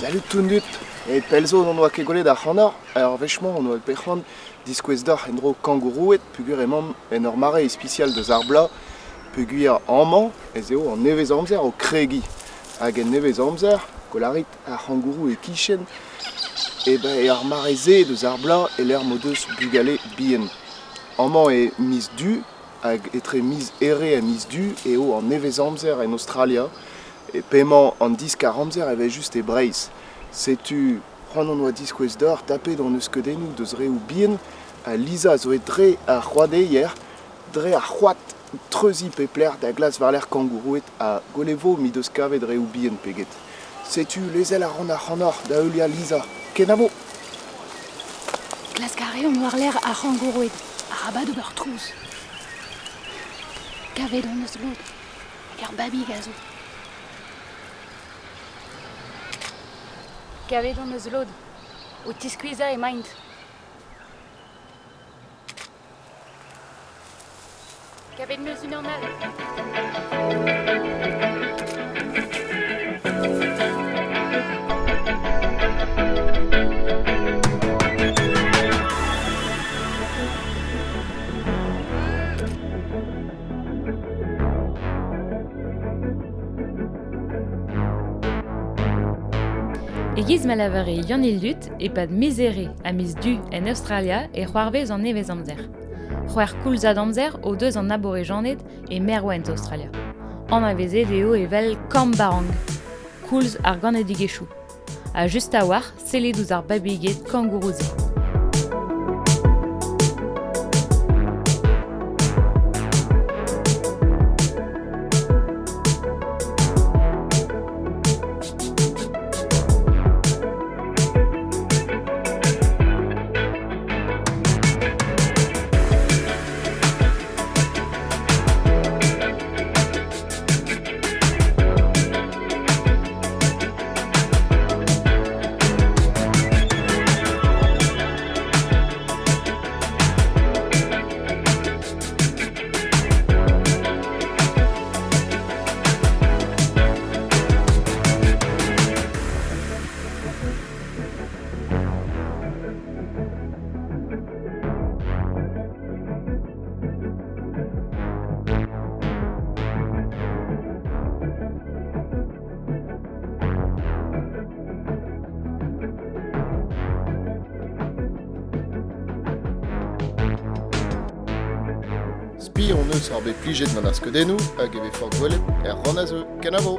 Salut tout an dud! E pell zo n'hon oa ket gwelet ac'hanoc'h, ar wech-mañ hon oa bet c'hoant diskouez deoc'h en-dro kangouroued peogwir emaomp en ur mare ispisial deus ar bloaz peogwir amañ ez eo an nevez-amzer o kregiñ. Hag en nevez-amzer, gwell a rit ar c'hangourou e-kichen, e ben eo ar mare-se deus ar bloaz e-lec'h m'o deus bugale bihan. Amañ e miz Du hag etre miz Here ha miz Du eo an nevez-amzer en Aostralia p'emañ an diskar-amzer evel-just e Breizh. Setu c'hoant hon oa diskouez deoc'h tapet hon eus skeudennoù deus reoù bihan ha Liza zo aet dre ar c'hoadeier, dre ar c'hoad treuziñ pep lec'h da glask war-lerc'h kangouroued ha gwell e vo m'he deus kavet reoù bihan pe get. Setu lezel a ran ac'hanoc'h da heuliañ Liza. Kenavo! Klask a reont war-lerc'h ar c'hangouroued, arabat ober trouz. Kavet hon eus lod. Hag ar babig a zo. Kavet hon eus lod. O tiskuizhañ emaint. Kavet 'm eus unan all. E-giz ma lavare Yann Ildut, e-pad miz Here ha miz Du en Aostralia e c'hoarvez an nevezamzer. C'hwec'h koulzad amzer o deus an aborijaned e mervent Aostralia. Anavezet eo evel Kambarang, koulz ar ganedigezhioù. Ha just a-walc'h sellet ouzh ar babiged kangourou-se. Spi hon eus oc'h bet plijet gant ar skeudennoù hag e vefoc'h gwelet er rann a zeu. Kenavo!